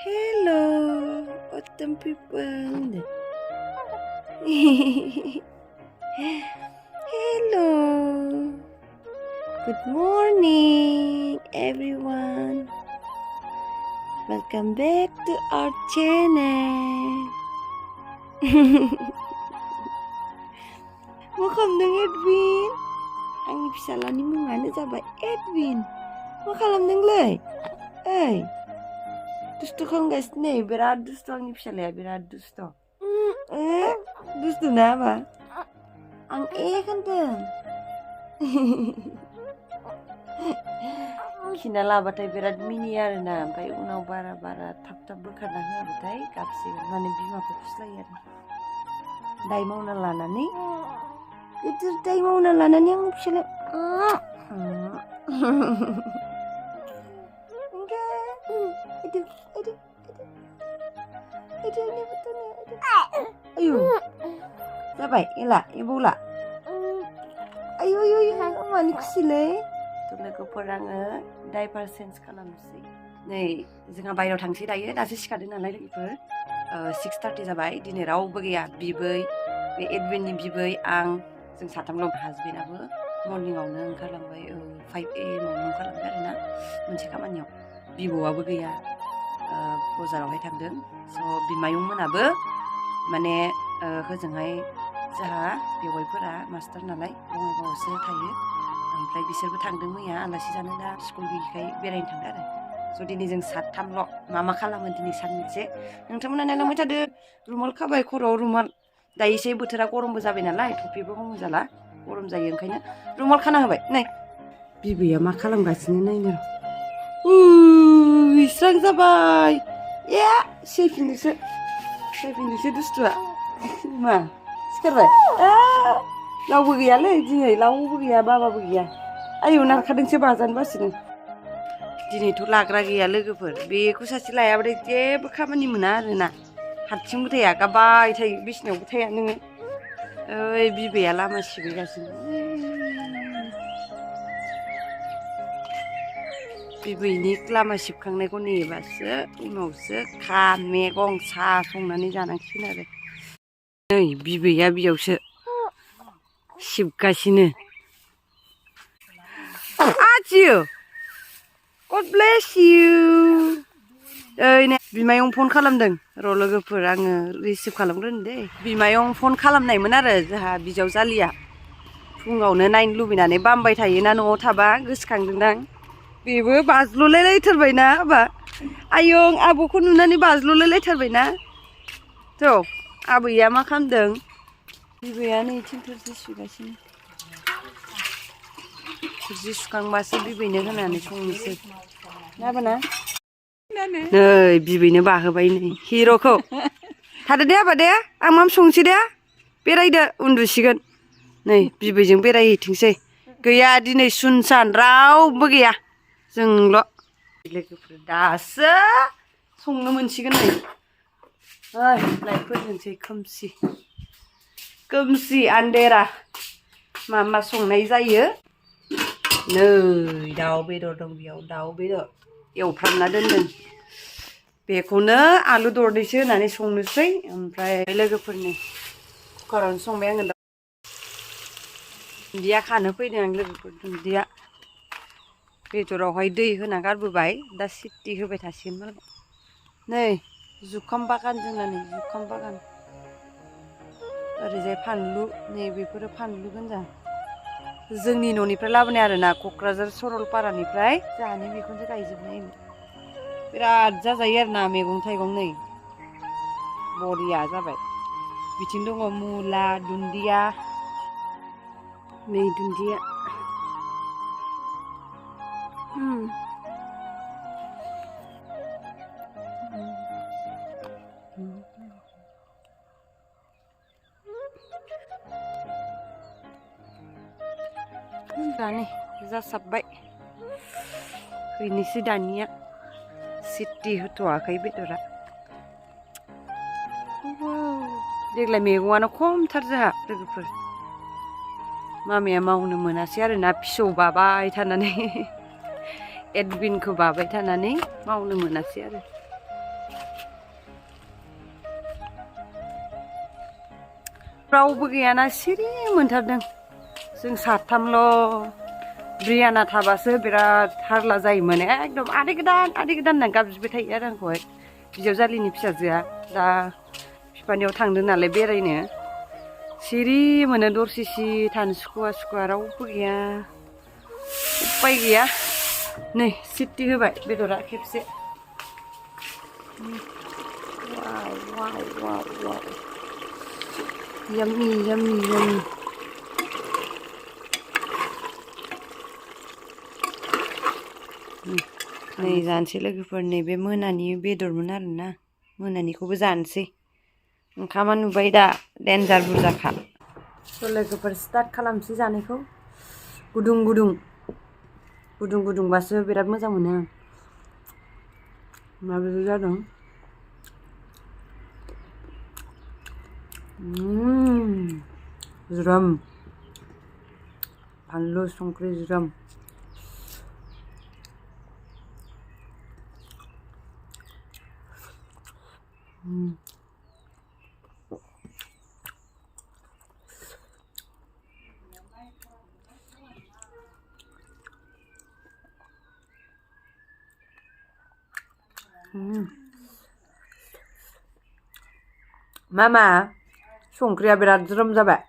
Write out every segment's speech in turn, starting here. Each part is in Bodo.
Hello, autumn people. Hello. Good morning, everyone. Welcome back to our channel. मा खालामदों Edwin? आंनि फिसालानि मुङानो जाबाय Edwin. मा खालामदोंलै? ओइ, दुस्थु खालामगासिनो बिराद दुस्थु आंनि फिसालाया बिराद दुस्थु. दुस्थु ना बा? आं होनदों. खिना लाबाथाय बिराद मिनियो आरोना, ओमफ्राय उनाव बारा थाब बोखारना होआबाथाय गाबसिगोन, माने बिमाखौ फुस्लायो आरो. दाय मावना लानानै गिदिर दाय मावना लानानै आंनि फिसालाया ayo जाबाय एला एबौला ayo मानि खुसिलै थ' लोगोफोर आङो डाइपार चेन्ज खालामनोसै. नै जोंहा बायहेरायाव थांसै दायो, दासो सिखारदों नालाय लोगोफोर. 6:30 जाबाय. दिनै रावबो गैया, बिबै, बे एडविननि बिबै, आं, जों साथामल'. हासबेन्डआबो मर्निंआवनो ओंखारलांबाय, 5 AM आवनो ओंखारलांबाय आरोना मोनसे खामानियाव. बिबौआबो गैया, बाजारावहाय थांदों. स' बिमायंमोनाबो माने होजोंहाय जोंहा बेवाइफोरा मास्टार नालाय बङाइगावआवसो थायो, ओमफ्राय बिसोरबो थांदों मैया आलासि जानो, दा स्कुल गैयिखाय बेरायनो थांदों आरो. स' दिनै जों साथामल'. मा खालामो दिनै साननैसे नोंथांमोना नायलांबाय थादो. रुमाल खाबाय, खर'आव रुमाल. दायो एसे बोथोरा गरमबो जाबाय नालाय, टुपिबो हमो जाला, गरम जायो, ओंखायनो रुमाल खाना होबाय. नै बिबैया मा खालामगासिनो नायनो. स्रां जाबाय. सैफिनदोसो दुस्थुआ. मा सिखारबाय? रावबो गैयालै दिनै, रावबो गैया, बाबाबो गैया. आयौ नारखादोंसो, बाजानो बासिदों. दिनैथ' लाग्रा गैया लोगोफोर. बेखौ सासे लायाबाथाय जेबो खामानि मोना आरोना. हारसिंबो थाया, गाबाय थायो, बिसिनायावबो थाया नोङो. ओइ बिबैया लामा सिबैगासिनो. बिबैनि लामा सिबखांनायखौ नेबासो उनावसो मैगं साहा संनानै जानांसिगोन आरो. नै बिबैया बेयावसो सिबगासिनो. आजियो God bless you. बिमायं फन खालामदों र' लोगोफोर, आङो रिसिभ खालामग्रोनो दे. बिमायं फन खालामनायमोन आरो जोंहा बिजावजालिया. फुङावनो नायनो लुबैनानै बामबाय थायोना न'आव थाबा, गोसोखांदोंदां. बेबो बाज्ल'लायलायथारबायना हाबा. आयं आब'खौ नुनानै बाज्ल'लायलायथारबायना. थ' आबैया मा खालामदों? बिबैया नै थोरसि सुगासिनो. थोरसि सुखांबासो बिबैनो होनानै संनोसै. नाबाना? नै बिबैनो बाहोबाय नै हिर'खौ. थादो दे आबा दे, आं मा संसै दे, बेरायदो, उन्दुसिगोन. नै बिबैजों बेरायहैथोंसै. गैया दिनै सुनसान, रावबो गैया, जोंल'. लोगोफोर दासो संनो मोनसिगोन नै. लाइट फोजोंसै, खोमसि आन्देरा. मा संनाय जायो? नै दाउ बेदर दं बेयाव, दाउ बेदर एवफ्रामना दोनदों. बेखौनो आलु दरनैसो होनानै संनोसै. ओमफ्राय लोगोफोरनि कुकारावनो संबाय आङो. दुन्दिया खानो फैदों आं लोगोफोर, दुन्दिया. बेदरावहाय दै होना गारबोबाय, दा सिटि होबाय थासिगोन मालाय. नै जुखाम बागान जोंना, नै जुखाम बागान. ओरैजाय फानलु, नै बेफोरो फानलु गोजा. जोंनि न'निफ्राय लाबोनाय आरोना, क'क्राझार सरलपारानिफ्राय जोंहानि बेखौसो गायजोबनाय. बिराद जाजायो आरोना मैगं थाइगं, नै बरिया जाबाय. बिथिं दङ मुला, दुन्दिया, नै दुन्दिया. नै जासाबबाय, हैनोसै दानिया. सिटि होथ'वाखै बेदरा. देग्लाय मैगङानो खमथार जोंहा लोगोफोर. मामाया मावनो मोनासै आरोना, फिसौ बाबाय थानानै, एडविनखौ बाबाय थानानै मावनो मोनासै आरो. रावबो गैयाना सिरि मोनथारदों जों साथामल' ब्रियाना थाबासो बिराद हारला जायोमोन एकदम आदै गोदान होनना गाबज्रिबाय थायो आरो आंखौहाय बिजावजालिनि फिसाजोआ दा बिफानियाव थांदों नालाय बेरायनो सिरि मोनो दरसेसि थानो सुखुवा रावबो गैया उपाय गैया नै सिटी होबाय बेदरा खेबसे वाव yummy नै जानोसै लोगोफोर नैबे मोनानि बेदरमोन आरोना मोनानिखौबो जानोसै ओंखामा नुबाय दा देन्जार बुरजाखा लोगोफोर स्टार्ट खालामसै जानायखौ गुदुंबासो बिराद मोजां मोनो माबायदि जादों ज्रोम बानलु संख्रि ज्रोम Mama संख्रिया बिराद ज्रोम जाबाय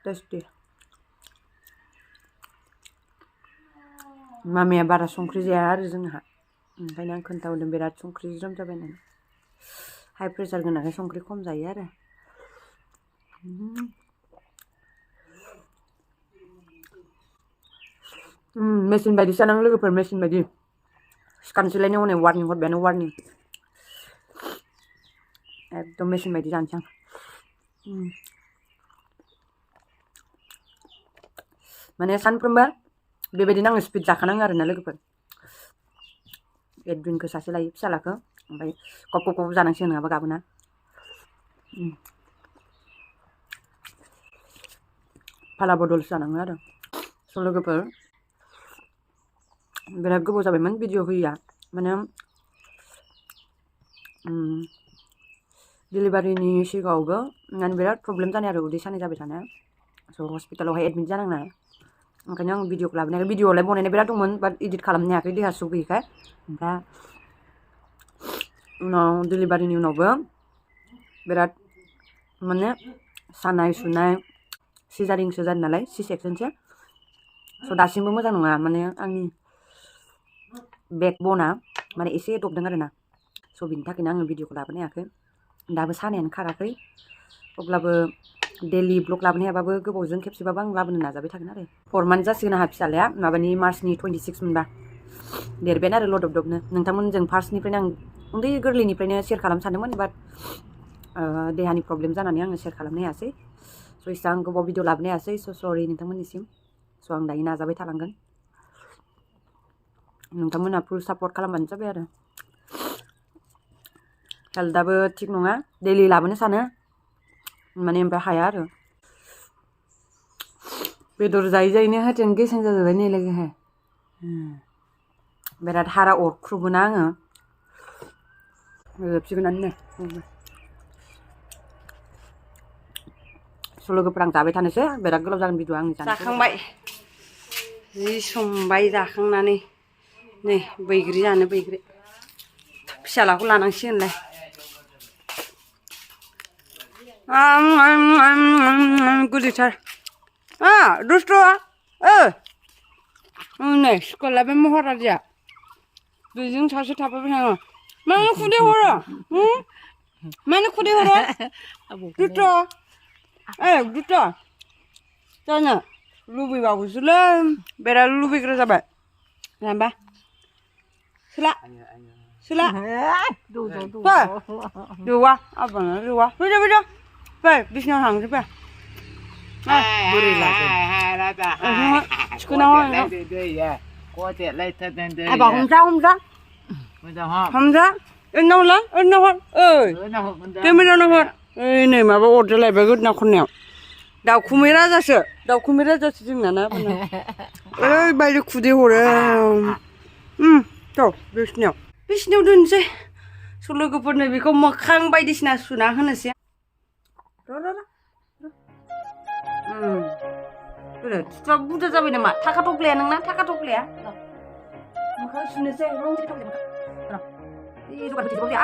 टेस्टी मामिया बारा संख्रि जाया आरो जोंहा ओंखायनो आं खोन्थाहरदों बिराद संख्रि ज्रोम जाबाय होननानै हाइ प्रेसार गोनांखाय संख्रि खम जायो आरो मेसिन बायदि जानांगौ लोगोफोर मेसिन बायदि सिखानसैलायनो हनै वार्निं हरबायानो वार्निं एकदम मेसिन बायदि जानोसै आं माने सानफ्रोमबो बेबायदिनो आङो स्पिड जाखानाङो आरोना लोगोफोर एडविनखौ सासे लायो फिसालाखौ ओमफ्राय गब जानांसिगोन नङाबा गाबोना फाला बदलसो जानाङो आरो स' लोगोफोर बिराद गोबाव जाबायमोन भिडिअ होयिया माने डिलिभारिनि सिगाङावबो माने बिराद प्रब्लेम जानाय आरो उदै सानाय जाबाय थानाय स' हस्पिटालावहाय एडमिट जानांनाय ओंखायनो आं भिडिअखौ लाबोनाय भिडिअआवलाय बनायनाय बिराद दंमोन बाट इडिट खालामनो हायाखै देहा सुख गैयिखाय ओमफ्राय उनाव डिलिभारिनि उनावबो बिराद माने सानाय सुनाय सिजारिंसो जादों नालाय सि सेक्सनसो स' दासिमबो मोजां नङा माने आंनि बेकबना माने एसे दबदों आरोना स' बिनि थाखायनो आङो भिडिअखौ लाबोनो हायाखै दाबो सानायानो खाराखै अब्लाबो डेलि ब्लग लाबोनो हायाबाबो गोबावजों खेबसेबाबो आं लाबोनो नाजाबाय थागोन आरो 4 मान्थ जासिगोन आंहा फिसालाया माबानि मार्चनि 26 मोनबा देरबायानो आरो लदबदबनो नोंथांमोनजों फार्स्टनिफ्रायनो आं उन्दै गोरलैनिफ्रायनो शेयार खालामनो सानदोंमोन बाट देहानि प्रब्लेम जानानै आङो शेयार खालामनो हायासै स' इसेबां गोबाव भिडिअ लाबोनो हायासै स' सरि नोंथांमोननिसिम स' आं दायो नाजाबाय थालांगोन नोंथांमोनहा फुल सापर्ट खालामबानो जाबाय आरो हेल्थआबो थिग नङा डेलि लाबोनो सानो माने ओमफ्राय हाया आरो बेदर जायैनो होथेन गेसें जाजोब्बाय नै लोगोहाय बिराद हारा अरख्रुबोना आङो जोबसिगोनानो नै स' लोगोफोर आं जाबाय थानोसै बिराद गोलाव जागोन भिडिअ आंनि जाखांबाय जि संबाय जाखांनानै नै बैग्रि जानो बैग्रि फिसालाखौ लानांसिगोनलाय गोदैथार दुस्ट' नै स्कुला बे महाराजाया बेजों सासे थाफाबाय थाङो मानो खुदै हरो मानो खुदै हरो दुस्ट' दुस्ट' जानो लुबैबावोसोलै बिराद लुबैग्रा जाबाय जाम्बा सोला जौवा आबाना जौवा फैदो फै बिसिनाव थांसै फै बोरै लागोन थिखोना हर आबा हमजा नावला नावहर केमेरा नावहर नै माबा अरजालायबाय गोदना खननायाव दाउखुमै राजासो जोंना ना बायदि खुदै हरो थ' बिसिनियाव दोनसै स' लोगोफोरनो बेखौ मोखां बायदिसिना सुना होनोसै थुआ बुरजा जाबाय नामा थाखा थफ्लाया नोंना थाखा थफ्लाया मोखां सुनोसै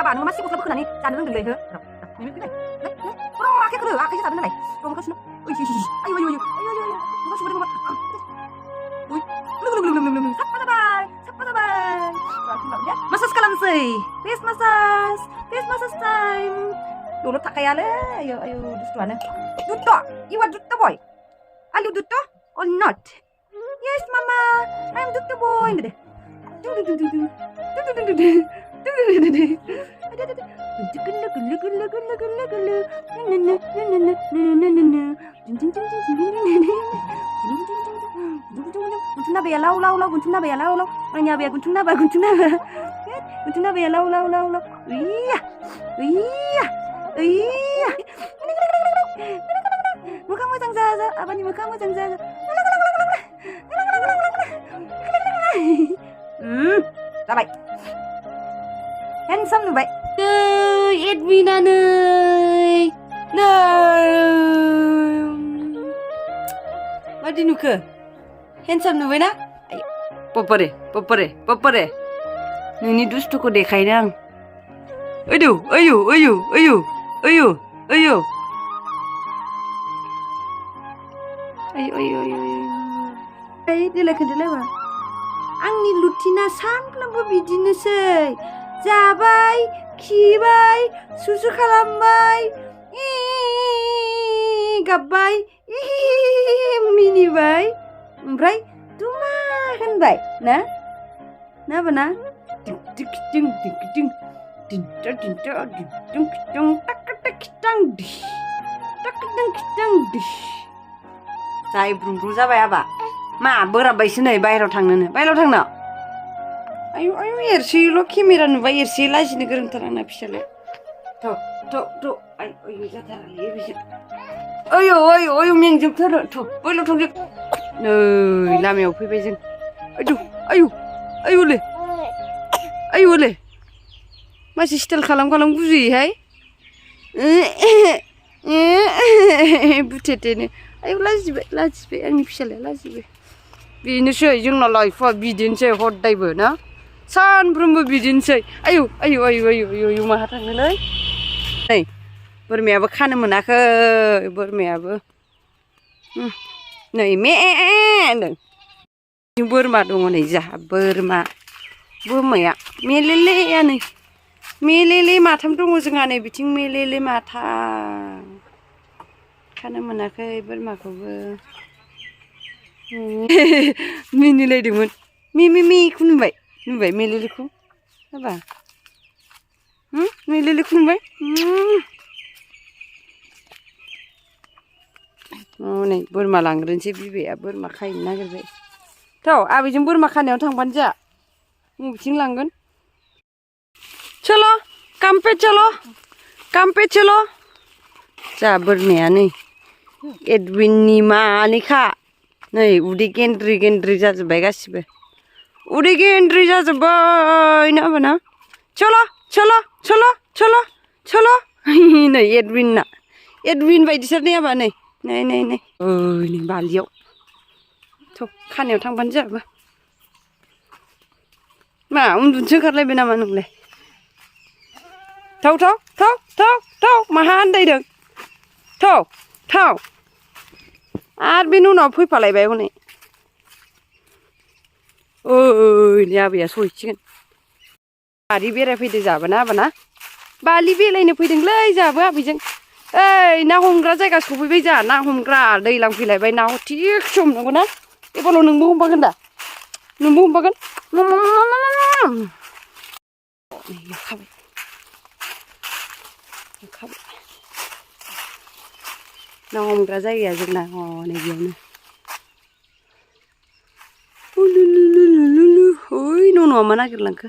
आबा नों मासे गस्ला बोखोनानै जानो रोंदोंलै हो आखाइसो जादों नालाय मोखां सुनो massage खालामसै face massage time dulu takayaले ayo dustuane dutto you are dutto boy are you dutto or not yes mama I'm dutto boy Guntuna be lau guntuna be lau anya be guntuna be lau iya muka mo장 자자 아버님 muka mo장 자자 Bye handsome nu bay Edwina nei Madi nuke handsome nu bay na popore nini dustuku deखायनो आं ayo देलाय मा आंनि लुटिना सानफ्रोमबो बिदिनोसै जाबाय खिबाय सुसु खालामबाय गाबबाय मिनिबाय ओमफ्राय दुमा होनबाय ना बना जाय ब्रुंब्रुं जाबाय आबा मा बोराबबायसो नै बाहेरायाव थांनो आयु एरसोयोल' केमेरा नुबाय एरसोयो लाजिनो गोरोंथार आंना फिसालाया थ' आयु जाथारालै बिसोर आयु मेंजोबथारो थ' बैलाव थांजोब नै लामायाव फैबाय जों आयुले मासे स्टाइल खालाम गुजुयोहाय बुथेथेनो आयु लाजिबाय आंनि फिसालाया लाजिबाय बेनोसै जोंना लाइफआ बिदिनोसै हदायबो ना सानफ्रोमबो बिदिनोसै आयु माहा थांनोलै नै बोरमायाबो खानो मोनाखै बोरमायाबो नै बोरमा दङ नै जाहा बोरमाया मेलेले माथाम दङ जोंहा नै बिथिं मेलेले माथाम खानो मोनाखै बोरमाखौबो मिनिलायदोंमोन मिखौ नुबाय मेलेलेखौ हाबा मेलेलेखौ नुबाय नै बोरमा लांग्रोनोसै बिबैया बोरमा खायनो नागिरबाय थ' आबैजों बोरमा खानायाव थांबानो जा बबेथिं लांगोन चलो कामपे चलो जा बोरमाया नै एडविननि मानैखा नै उदै गेन्द्रि जाजोब्बाय गासिबो उदै गेन्द्रि जाजोब्बाय ना बाना चलो नै एडविन बायदिसो नै आबा नै बालियाव थ' खानायाव थांबानो जाबा मा उन्दुनोसो ओंखारलायबाय नामा नोंलाय थाव माहा आन्दायदों थाव आरो बेनि उनाव फैफालायबाय हनै नै आबैया सहैसिगोन बारि बेरायफैदो जाबोना आबाना बालि बेरायनो फैदोंलै जाबो आबैजों ओइ ना हमग्रा जायगा सफैबाय जा ना हमग्रा दैलां फैलायबाय ना थिग सम नंगौ ना एबाराव नोंबो हमफागोन दा खाबाय ना हमग्रा जायगाया जोंना नै बेयावनो ओइ न'आ मा नागिरलांखो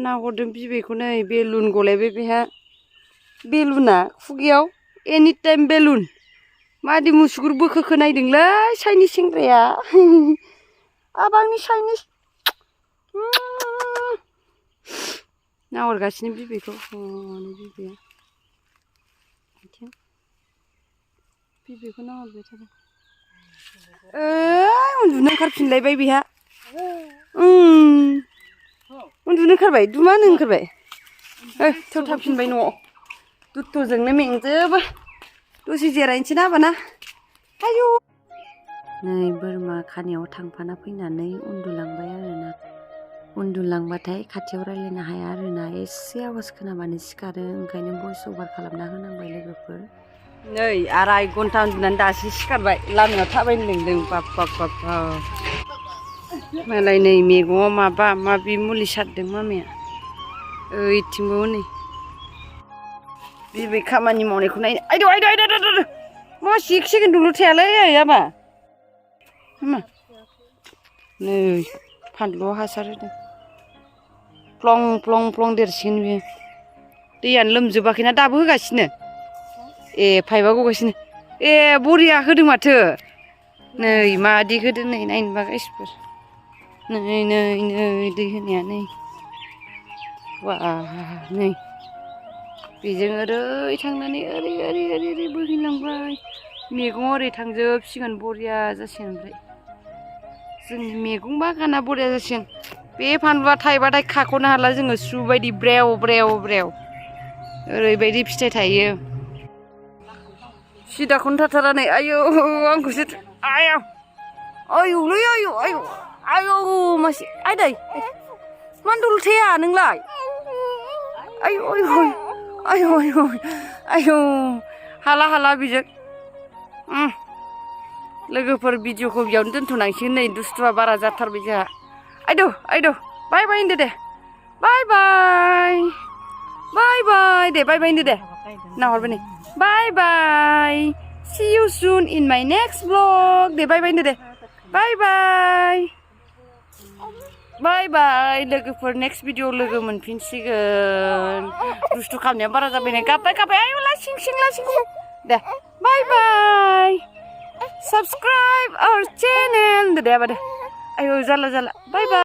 नाहरदों बिबैखौ नै बेलुन गलायबाय बेहा बेलुना खुगायाव एनि टाइम बेलुन मादि मुसुगुर बोखोखो नायदोंलै चाइनिस सेंग्राया आबांनि चाइनिस नाहरगासिनो बिबैखौ हनै बिबैया बिबैखौ नाहरबाय थादों उन्दुनो ओंखारफिनलायबाय बेहा उन्दुनो ओंखारबाय दुमानो ओंखारबाय थेव थांफिनबाय न'आव दुत्त'जोंनो मेंजोबो दसे जिरायनोसै ना आबाना आयु नै बोरमा खानायाव थांफाना फैनानै उन्दुलांबाय आरोना उन्दुलांबाथाय खाथियाव रायलायनो हाया आरोना एसे आवाज खोनाबानो सिखारो ओंखायनो भइस अभार खालामना होनांबाय लोगोफोर नै 2.5 घन्टा उन्दुनानै दासो सिखारबाय लामायाव थाबायनो लिंदों बाब मालाय नै मैगङाव माबा माबि मुलि सारदों मामाया ओइथिंबो नै बिबै खामानि मावनायखौ नायनो आयदौ मा 1 सेकेन्डल' थायालै आबा नै फानलुआव हासार होदों प्लं देरसिगोन बियो दैयानो लोमजोबाखैना दाबो होगासिनो पाइपआ गगासिनो बरिया होदों माथो नै मादि होदों नै नायनोबा गाइसफोर नै दै होनाया नै वा नै बेजों ओरै थांनानै ओरै बोहैलांबाय मैगङाव ओरै थांजोबसिगोन बरिया जासिगोन ओमफ्राय जोंनि मैगं बागाना बरिया जासिगोन बे फानलुआ थाइबाथाय खाख'नो हाला जोङो सु बायदि ब्रेव ओरैबायदि फिथाइ थायो सिदाखौनो थाथारा नै आयौ आंखौसो आयौलै आयौ मासे आयदै मानो दलथाया नोंलाय आयौ हाला बिजों लोगोफोर भिडिअखौ बेयावनो दोनथ'नांसिगोन नै दुस्थुआ बारा जाथारबाय जोंहा आयदौ बाय होनदो दे बाय दे बाय होनदो दे नाहरबाय नै बाय see you soon in my next vlog दे बाय होनदो दे बाय लोगोफोर नेक्स्ट भिडिअ लोगो मोनफिनसिगोन दुस्थु खालामनाया बारा जाबाय नै गाबबाय आयौ लासिं दे बाय subscribe our channel दे आबा दे आयौ जाला बाय